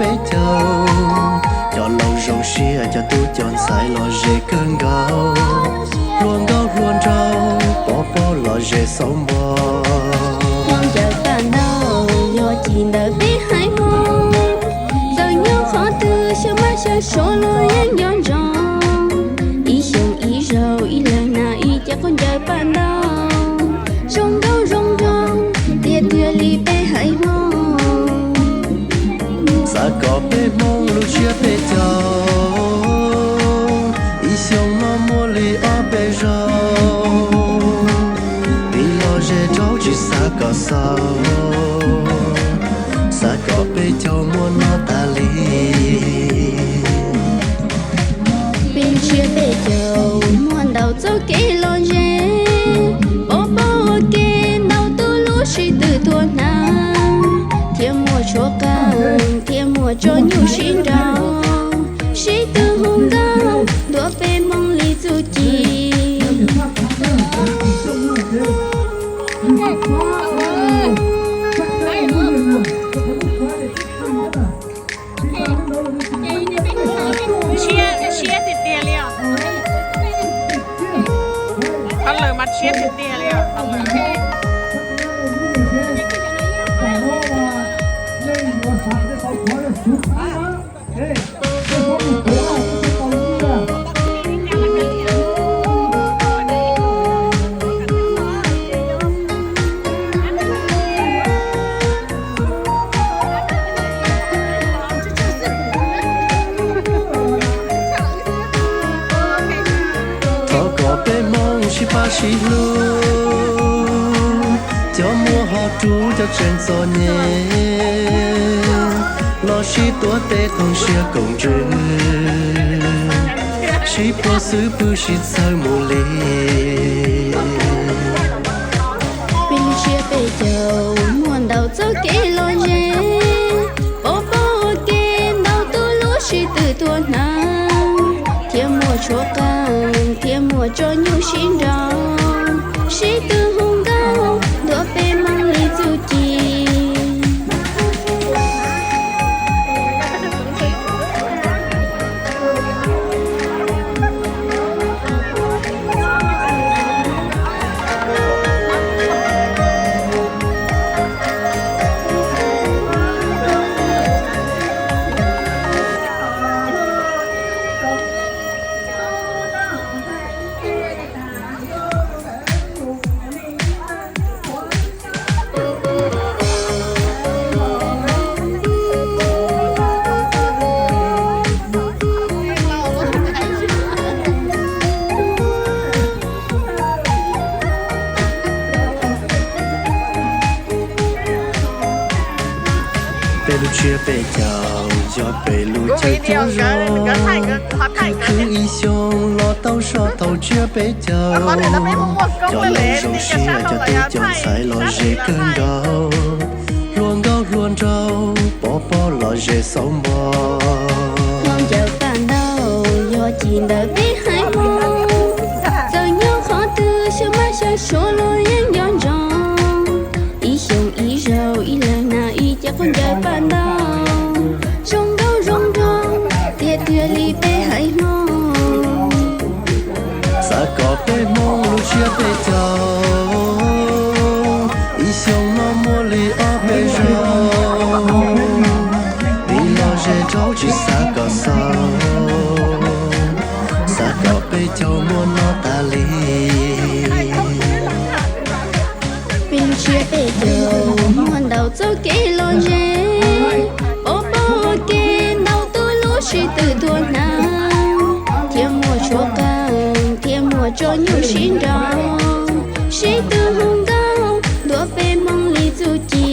peb caug, cov laus zoo siab cov tub cov ntxhais los ze kawg nkaus, hluas nkauj hluas nraug pov pob los ze xauv npo. Hluas ncaws paj ntaub yog cim ntawm peb haiv Hmoob, txawm nyob qhov twg xyaw mab xyaw suav los yeej nco ntsoov. Ib xyoos ib zaug ib leeg nag ib ce hluas ncaws paj ntaub, zoo nkauj zoo nraug tiag tiag li peb haiv Hmoob. Xav kom peb Hmoob lub tsiab peb caug, ib xyoos no muaj li ob peb zaug, vim los ze rau tsis xav kom xaus, xav kom peb caug muaj no tas li. Peb lub tsiab peb caug muaj ntau txoj kev lom zem, pov pob ua ke ntau tus lub sij twm tuag hnav, thiab muaj tshuab qeej thiab muaj tsob nyuj sib nraus, sib tw hu nkauj ntuas peb Hmoob li txuj ci. Tshiab tiag tiag li os. Qhov lawm mas tshiab tiag tiag li os. Thov kom peb Hmoob sib pab sib hlub, cov muaj hauv rub cov tseem txom nyem, los sib tuav tej thooj siab koom ntsws, sib puag xwb pw sib txhawj mus li. Peb lub tsiab peb caug muaj ntau txoj kev lom zem, pov pob ua ke ntau tus lub sij twm tuag hnav, thiab muaj tshuab qeej thiab muaj tsob nyuj sib nraus, sib tw hu nkauj ntuas peb Hmoob li txuj ci. Peb lub tsiab peb caug yog peb lub chaw coj zoo, khwv khwv ib xyoos los tau soj thaum tsiab peb caug. Cov laus zoo siab cov tub cov ntxhais los ze kawg nkaus, hluas nkauj hluas nraug pov pob los ze xauv npo. Hluas ncaws paj ntaub yog cim ntawm peb haiv Hmoob, txawm nyob qhov twg xyaw mab xyaw suav los yeej nco ntsoov. Ib xyoos ib zaug ib leeg nag ib ce hluas ncaws paj ntaub, zoo nkauj zoo nraug tiag tiag li peb haiv Hmoob. Xav kom peb Hmoob lub tsiab peb caug, ib xyoos no muaj li ob peb zaug, vim los ze rau tsis xav kom xaus, xav kom peb caug muaj no tas li. Peb lub tsiab peb caug muaj ntau txoj kev lom zem, pov pob ua ke ntau tus lub sij twm tuag hnav, thiab muaj tshuab qeej thiab muaj tsob nyuj sib nraus, sib tw hu nkauj ntuas peb Hmoob li txuj ci.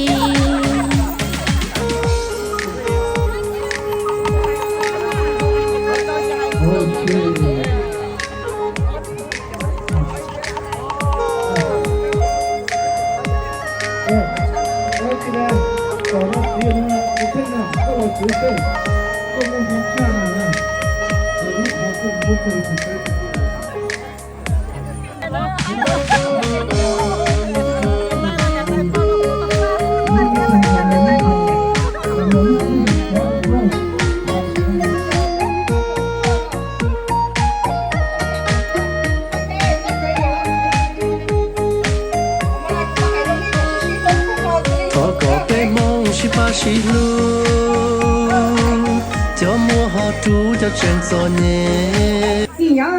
Rub cov tseem txom nyem. Nim no,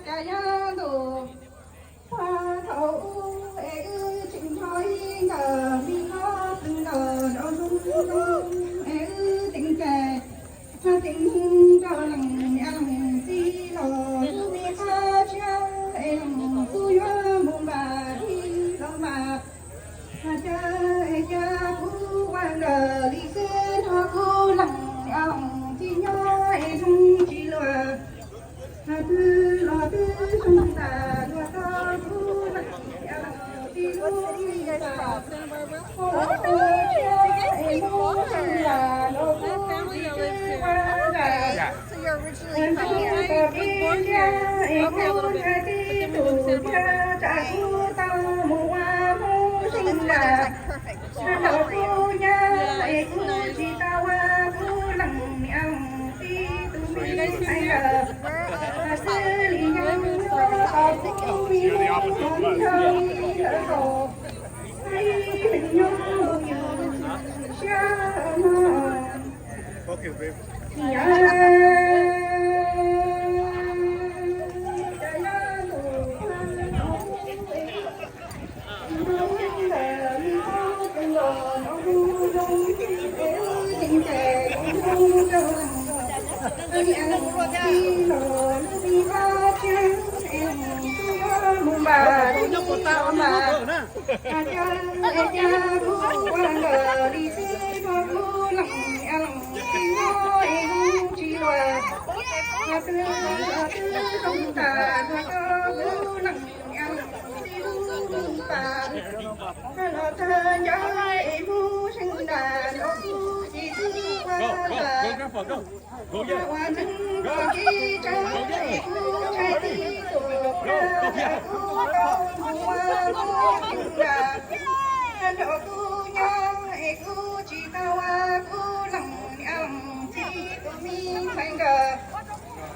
ka ya ntu, thaum ub es wb tseem nyob ib ntawm me no, pw ntawm nraum zoov, es wb teev cai, teev rau leej niam leej txiv los lub me qab tshiab, es leej tub yuav mus npam dib los npam. Cas es cas kuv ua nkawd li xwb, nrog kuv leej niam leej txiv nyob es zoo tsis luag. Twb los twb zoo tas, luag tau kuv leej niam leej txiv lub me npam. Ua ua tshiab es hnub seej lam los kuv tsis twb ua nram. Ua ntej kom peb thiab es kuv thiaj tib tug thiab, tsam kuv tau mus ua hnub seej lam. Nrog kuv nyob es kuv tsis tau ua kuv leej niam leej txiv tus me ntxhais lawm. Xws li nyob tos kuv me hnub nyob ntawd los, ib leeg nyob mus yus siab mog. Cas es cas kuv ua nkawd li xwb, nrog kuv leej niam leej txiv nyob es zoo tsis luag. Twb los twb zoo tas, nrog kuv leej niam leej txiv lub me npam. Los txog ncauj es hnub seej lam, nrog kuv ces twb ua nram. Ua neeg los tsis tseeb es kuv ntshai tib tug, ua nram kuv tau mus ua hnub seej lam. Nrog kuv nyob es kuv tsis tau ua kuv leej niam leej txiv tus me ntxhais nkawd.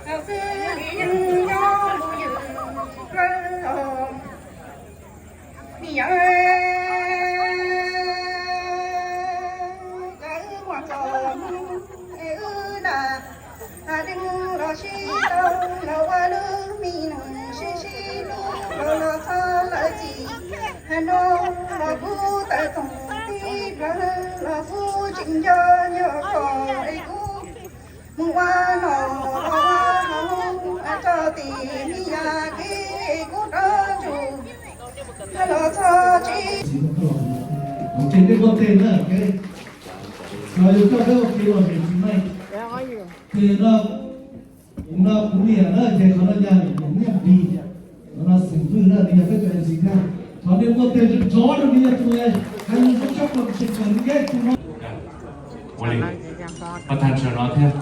Xws li yeej nyob mus yus lawm os. Nim no lawv muaj txoj hmoo es wb nram, deev los sib tau los ua lub me neej sib sib hlub los los txog lawm txij. Hais no los kuv tawm txoog tib plaws los kuv tseem nco nco koj es kuv mus ua nom los ua hauv txoj tim me yam kev kuv rov tsum los txog tsev. Ces peb npuaj teg na, los yog koj peb ua kev lom zem tsis meej. Ces no, kuv no kuv niam na, ces qhov no yog niam nyiaj npis, qhov no xeem hwj na, nws yog peb tus M C thiab. Thov nej npuaj teg nrov nrov rau nws yog tus hais lus sab tshaj plaws, tseem kawm nws yog tus no. Ua li, pab thaj sawv no thiab.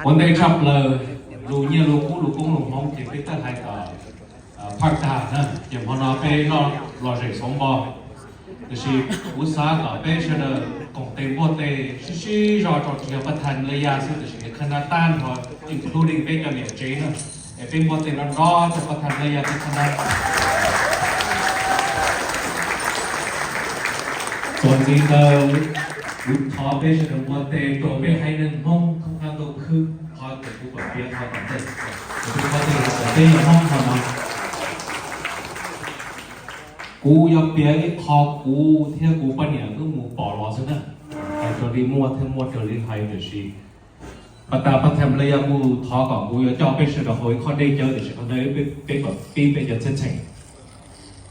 Ua ntej tshaj plaws, lus nyiaj lus kub lus koob lus hmoov ces peb twb hais kom phaj tag na, ces hmo no peb noj lom zem xov npo. Tiam sis kuv xav kom peb sawv daws koom tes npuaj tes sib sib zog rau tsis yog pab thaj Nplaj Yaj xwb, tiam sis qhab nab tab nrho, including peb cov niam tsev na, es peb npuaj tes nrov nrov rau pab thaj Nplaj Yaj thiab qhab nab. Txuas ntxiv ntawd, kuv thov peb sawv daws npuaj tes rau peb haiv neeg Hmoob thoob qab ntuj khwb, qhov tias kuv kom piav qhov tom ntej, kuv qhov tias kom peb yog Hmoob qhov no. Kuv yuav piav ib qho kuv thiab kuv poj niam wb mus pom los xwb na. Hais raws li muaj thiab muaj raws li hais, tiam sis pas tas pab thaj Nplaj Yaj kuj thov kom kuv yuav coj peb sawv daws hauv ib qho dej cawv, tiam sis qhov ntawd peb kom pib peb cov txheej txheem.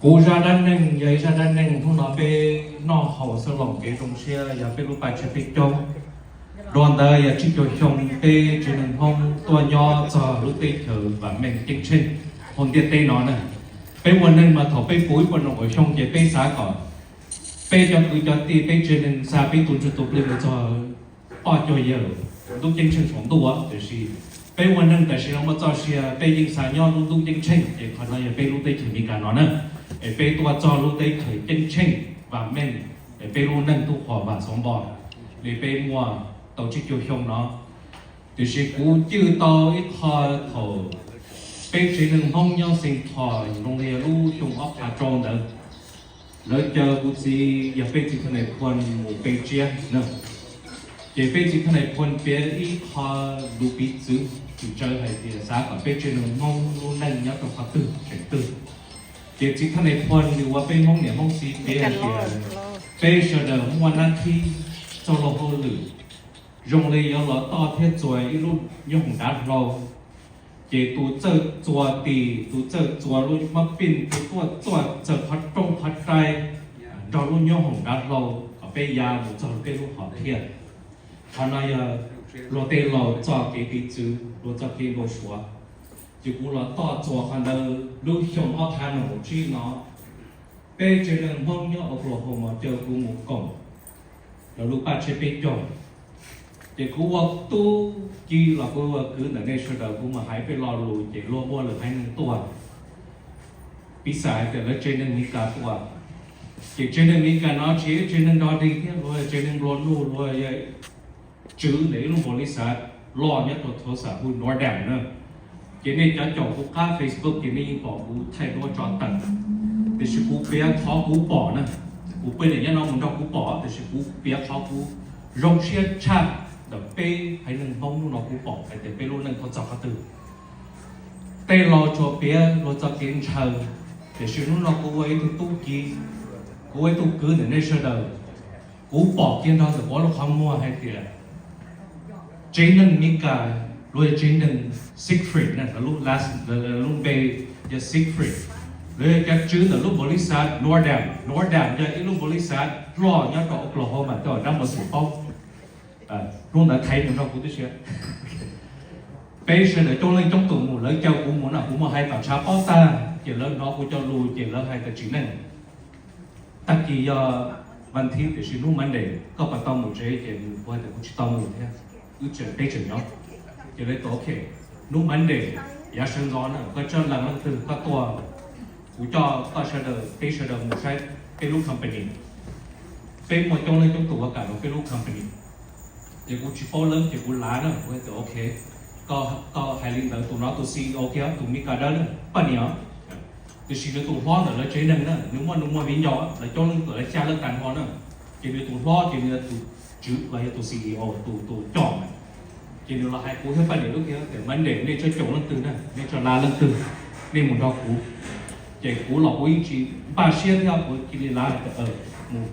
Kuv zaj dab neeg yog ib zaj dab neeg hnub no peb noj haus xab loos kev zoo siab yog peb lub paj tshiab peb coob. Dua ntawd yog tsib caug xyoo peb tsev neeg Hmoob tuaj nyob txog lub teb chaws vam meej ceeb tsheej hauv ntiaj teb no na. Peb ua neeg mas thaum peb puv ib puas nees nkaum xyoo ces peb xav kom peb cov kwv cov tij peb tsev neeg xa peb tus ntsuj tus plig mus txog poj cuag yawm ntuj ceeb tsheej saum ntuj, tiam sis peb ua neeg tam sim no muaj txoj sia peb yeej xav nyob lub ntuj ceeb tsheej, ces qhov no yog peb lub teb chaws Amelikas no na. Es peb tuaj txog lub teb chaws ceeb tsheej vam meej, es peb lub neej tub qhuas vam xov npo li peb muaj tau tsib caug xyoo no. Tiam sis kuv cwj tau ib qho thaum peb tsev neeg Hmoob nyob Xeev Thos zoo li lub xyoo ob phav rau ntawd. Lawv caw kuv txiv yog peb txiv thaj nais phoo mus pe tsiab na. Ces peb txiv thaj nais phoo piav ib qho lus piv txwv tsis tsawg hais tias xav kom peb tsev neeg Hmoob lub neej nyob rau qhov twg tseem twg. Ces txiv thaj nais phoo nws ua peb Hmoob niam Hmoob txiv piav hais tias peb sawv daws muaj nab thib txoj luag hauj lwm zoo li yuav los toj thiab txua ib lub nyob hoom dav hlau. Ces tus txawj txua tis, tus txawj txua lub mab pij, tus tuaj txua txawj qhov rooj qhov rai nrog lub nyob hoom dav hlau kom peb ya mus txog peb lub hom phiaj. Qhov no yog luag tej laus txoj kev piv txwv, luag txoj kev npau suav. Ces kuv los toj txua qhov ntawd lub xyoo ob phav nees nkaum tsib no, peb tsev neeg Hmoob nyob Oklahoma caw kuv mus koom lawv lub paj tshiab peb caug. Ces kuv ua tub ki los kuv ua kwv ntawm nej sawv daws, kuv mus hais peb lo lus ces luag muaj lwm haiv neeg tuaj. Piv xam hais tias lawv tsev neeg Meskas tuaj, ces tsev neeg Meskas no tsis yog tsev neeg dog dig thiab, luag tsev neeg nplua nuj, luag tswv ntawm ib lub npaum li xav loj nyob rau Tulsa hu Northern na. Ces nej cov caum kuv qab Facebook ces nej yeej pom kuv thaij duab tso tawm, tiam sis kuv piav qhov kuv pom na. Kuv poj niam nyob no mus nrog kuv pom, tiam sis kuv piav qhov kuv zoo siab tshaj ntawm peb haiv neeg Hmoob hnub no kuv pom hais tias peb lub neej tuaj txog qhov twg. Tej laus tsuas piav luag txoj kev ntshaw, tiam sis hnub no kuv ua ib tug tub ki, kuv ua ib tug kwv ntawm nej sawv daws, kuv pom kiag nrog ntawm kuv lub qhov muag hais tias tsev neeg Meskas, luag yog tsev neeg Siegfried na, lawv lub last, lawv lub npe yog Siegfried. Lawv yog cov tswv ntawm lub npaum li xav Northern, Northern yog ib lub npaum li xav loj nyob rau Oklahoma, tej dab mus xum paub. Hnub ntawd thaiv mus nrog kuv tib si. Peb sawv daws coob leej coob tus mus, lawv caw kuv mus no kuv muaj hais tom tshav pob tag, ces lawv hnov kuv cov lus ces lawv hais tias tsis neej. Tag kis yog Monday tiam sis hnub Monday koj puas tau mus tsev? Ces kuv hais tias kuv tsis tau mus thiab, wb tseem, peb tseem nyob. Ces lawv tias ok, hnub Monday yav sawv ntxov na koj coj leej leej twg koj tuaj, kuv coj koj sawv daws, peb sawv daws mus saib peb lub company. Peb muaj coob leej coob tus ua kam rau peb lub company. Ces kuv tsis paub leeb ces kuv lav na, kuv hais tias ok, koj hais li ntawd, tus no tus C E O kiag, tus Meskas dawb na, poj niam. Tiam sis nws tus hlob ntawm lawv tsev neeg na, nws muaj, nws muaj viv ncaus, lawv coob leej tus lawv xya leej tag nrho na. Ces nws tus hlob ces nws tus tswv los yog tus C E O, tus, tus coj na. Ces nws los hais kuv thiab poj niam wb kiag tias Monday nej tso caum leej twg na, nej tso lav leej twg, nej mus nrog kuv. Ces kuv los kuv yeej tsis npaj siab thiab, kuv cia li lav tias mus.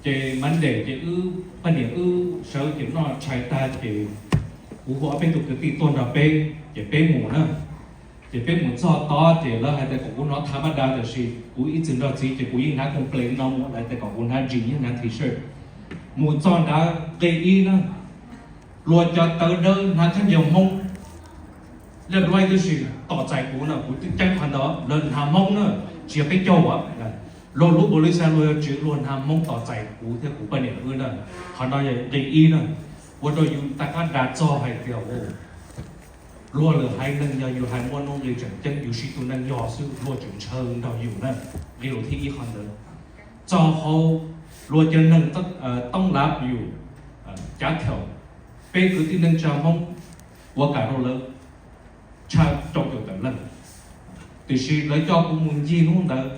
Ces Monday ces wb poj niam wb sawv ces noj tshais tag ces kuv hu ob peb tug kwv tij tuaj nrog peb, ces peb mus na. Ces peb mus txog tod ces lawv hais tias kom kuv hnov tha mab da, tiam sis kuv ib txwm nrog txiv ces kuv yeej hnav koom ples no mus, lawv tias kom kuv hnav jeans thiab hnav t-shirt. Mus txog nrad nqe ib na, luag cov tawv dawb hnav khaub ncaws Hmoob, laj luaj tib si tos txais kuv na, kuv twb ceeb qhov ntawd, lawv hnav Hmoob na, tsis yog peb caug as. Luag lub npaum li xav luag yuav tswv luag hnav Hmoob tos txais kuv thiab kuv poj niam wb na. Qhov no yog nqe ib na, ua rau yus tag qab da txog hais tias luag lwm haiv neeg yog yus hais muaj nuj nqis tseem ceeb, yus siv tus neeg yog xwb luag tseem ntshaw nrog yus na. Nqe lus thib ib qhov ntawd. Txog hauv luag cov neeg toob lav yus, cav thaum peb kwv tij neej tsa Hmoob ua kam rau lawv tshaj rau caum tawm leej. Tiam sis lawv coj kuv mus ncig hnub ntawd,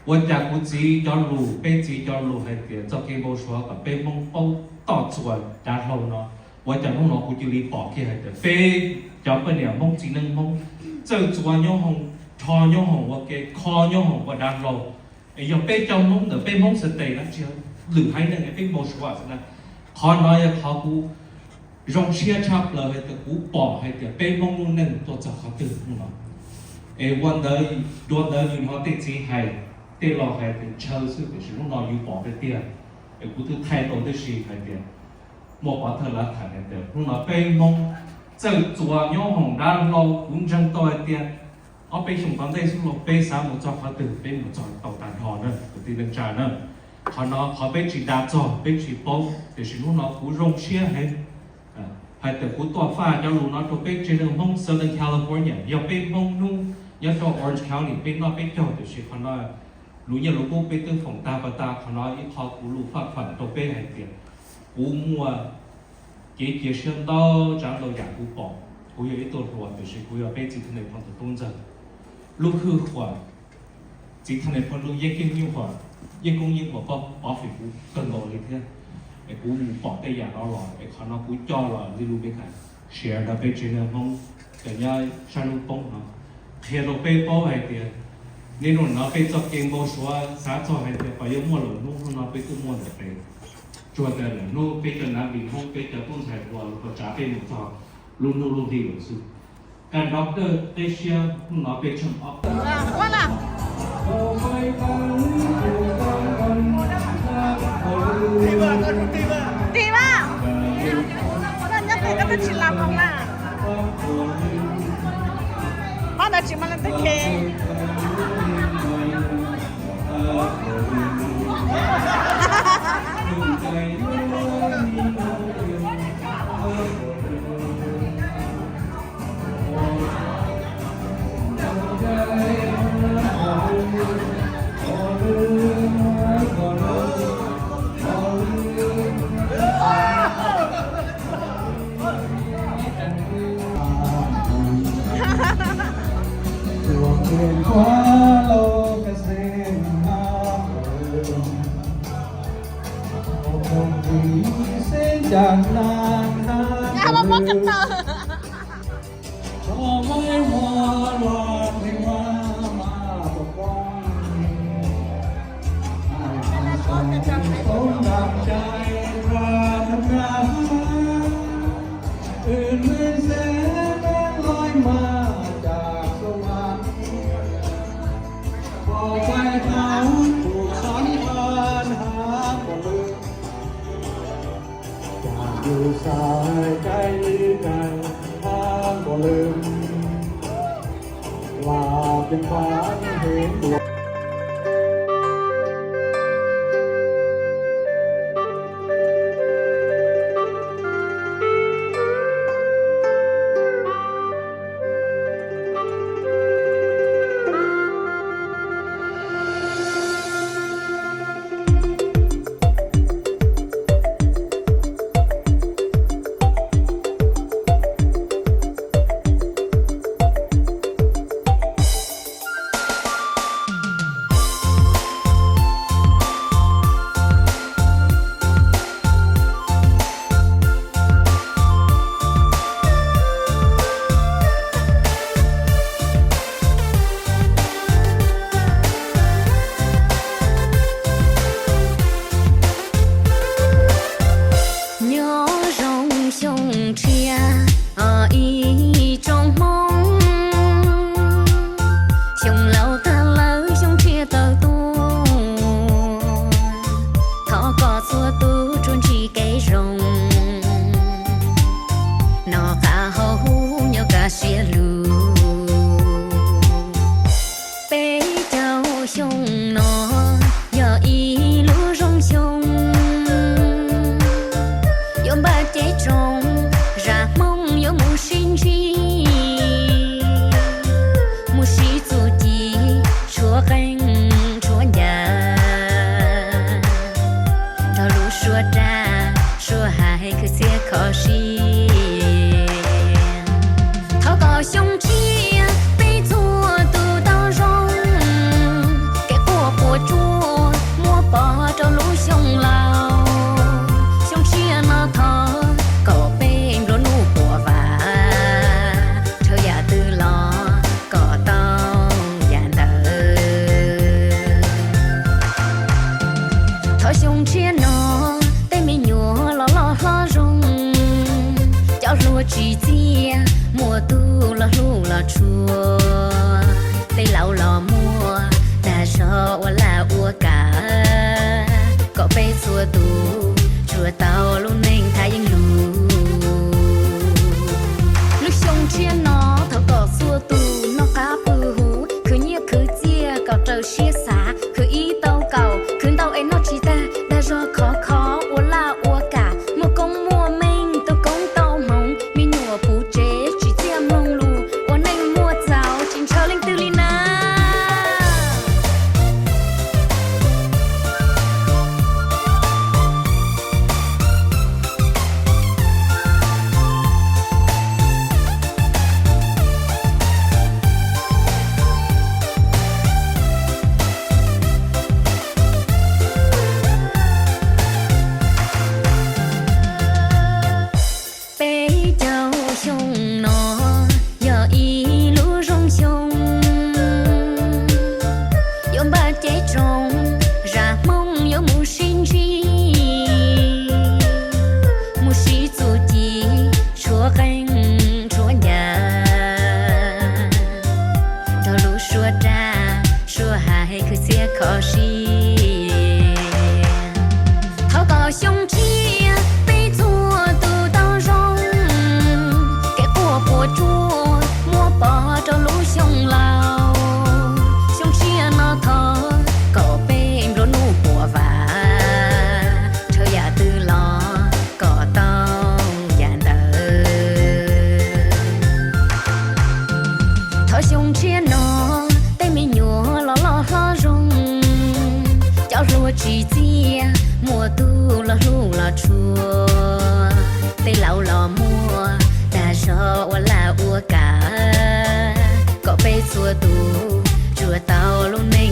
ua cas kuv txiv cov lus, peb txiv cov lus hais tias txoj kev npau suav kom peb Hmoob paub toj txuas dav hlau no, ua cas hnub no kuv cia li pom kiag hais tias peb cov poj niam Hmoob txiv neej Hmoob txawj txua nyob hoom, rho nyob hoom ua ke, kho nyob hoom ua dav hlau. Es yog peb cov Hmoob ntawm peb Hmoob state na, tsis yog lwm haiv neeg, peb npau suav xwb na. Qhov no yog qhov kuv zoo siab tshaj plaws hais tias kuv pom hais tias peb Hmoob lub neej tuaj txog qhov twg hnub no. Es ua ntawd, dua ntawd yus hnov tej txiv hais, tej laus hais tias ntshaw xwb, tiam sis hnub no yus pom tiag tiag. Es kuv twb thaij tau tib si hais tias muaj pov thawj lav tham hais tias hnub no peb Hmoob txawj txua nyob hoom dav hlau, kuv ntseeg tau hais tias ob peb xyoos tom ntej xwb los peb xav mus txog qhov twg peb mus txog tau tag nrho na, kwv tij neej tsa na. Qhov no qhov peb tsis da txog peb tsis paub, tiam sis hnub no kuv zoo siab heev hais tias kuv tuaj faj cov lus no rau peb tsev neeg Hmoob Southern California, yog peb Hmoob hnub nyob rau Orange County peb noj peb caug, tiam sis qhov no lus nyiaj lus kub peb twb foom tag pas tas, qhov no ib qho kuv lus faj fam rau peb hais tias kuv muaj kev cia siab ntau tsav ntau yam kuv pom. Kuv yog ib tug hluas, tiam sis kuv yog peb txiv thaj nais phoo tus tub ntxawg. Lub hwj huam txiv thaj nais phoo lub yeeb keeb nyuj huam, yeej koob yeej ua pov fwm kuv kawg nkaus li thiab. Es kuv mus pom tej yam no los es qhov no kuv coj los li lus me kham share rau peb tsev neeg Hmoob cov nyob sab hnub poob no, qhia rau peb paub hais tias niaj hnub no peb txoj kev npau suav xav txog hais tias puas yuav muaj lwm hnub, hnub no peb twb muaj ntawm peb. Tsuas tias lwm hnub peb cov nav vim Hmoob, peb cov tub ntxhais hluas los puas tsav peb mus txog lub hnub lub hli lawm xwb. Kaj doctor qeb siab hnub no peb tsheej ob Tim mas, koj nyob pem koj twb tsis los mus mas. Ob ntawd tsis mas leej twg khe. Nyob muab muab kab tawm. Nyob zoo xyoo tshiab ib tsoom Hmoob, xyoo laus tag lawm xyoo tshiab tawm tuaj. Thov kom txhua tus tsuas ntsib kev zoo, noj qab haus huv nyob kaj siab lug. Peb caug xyoo no yog ib lub zoo xyoo, yuav npaj cev tsoo, zaj Hmoob yuav mus sib ntsib, mus sib txuj ci, tshuab qeej tshuab ncas, nrog lub suab raj suab hais khwv txiaj kho siab. Thov kom xyoo tshiab peb txhua tus tau zoo, kev quaj puas tsuaj muab pov rau lub xyoo laus. Xyoo tshiab no thov kom peb nplua nuj quas vam, rhawv yam twg los kom tau yam ntawd. Thov xyoo tshiab no tej me nyuam los loj hlob zoo, cov hluas tsim txiaj muaj tus los hlub los tshua, tej laus los muaj dag zog ua laj ua kam, kom peb txhua tus tsuas tau lub neej thaj yeeb lug. Lub xyoo tshiab no thov kom txhua tus noj qab pw huv, khwv nyiaj khwv txiaj kom raws siab xav, khwv ib tau kaum, khwv ntau es noj tsis tag, dag zog khov kho ua laj ua kam, muaj koob muaj meej tus koob tau hmoov, me nyuam puv tsev tsim txiaj mloog lus, ua neej muaj txaus tsis ntshaw leej twg li na. Tsuag, tej laus los muaj tag zog ua laj ua kam, kom peb txhua tus tsuas tau lub neej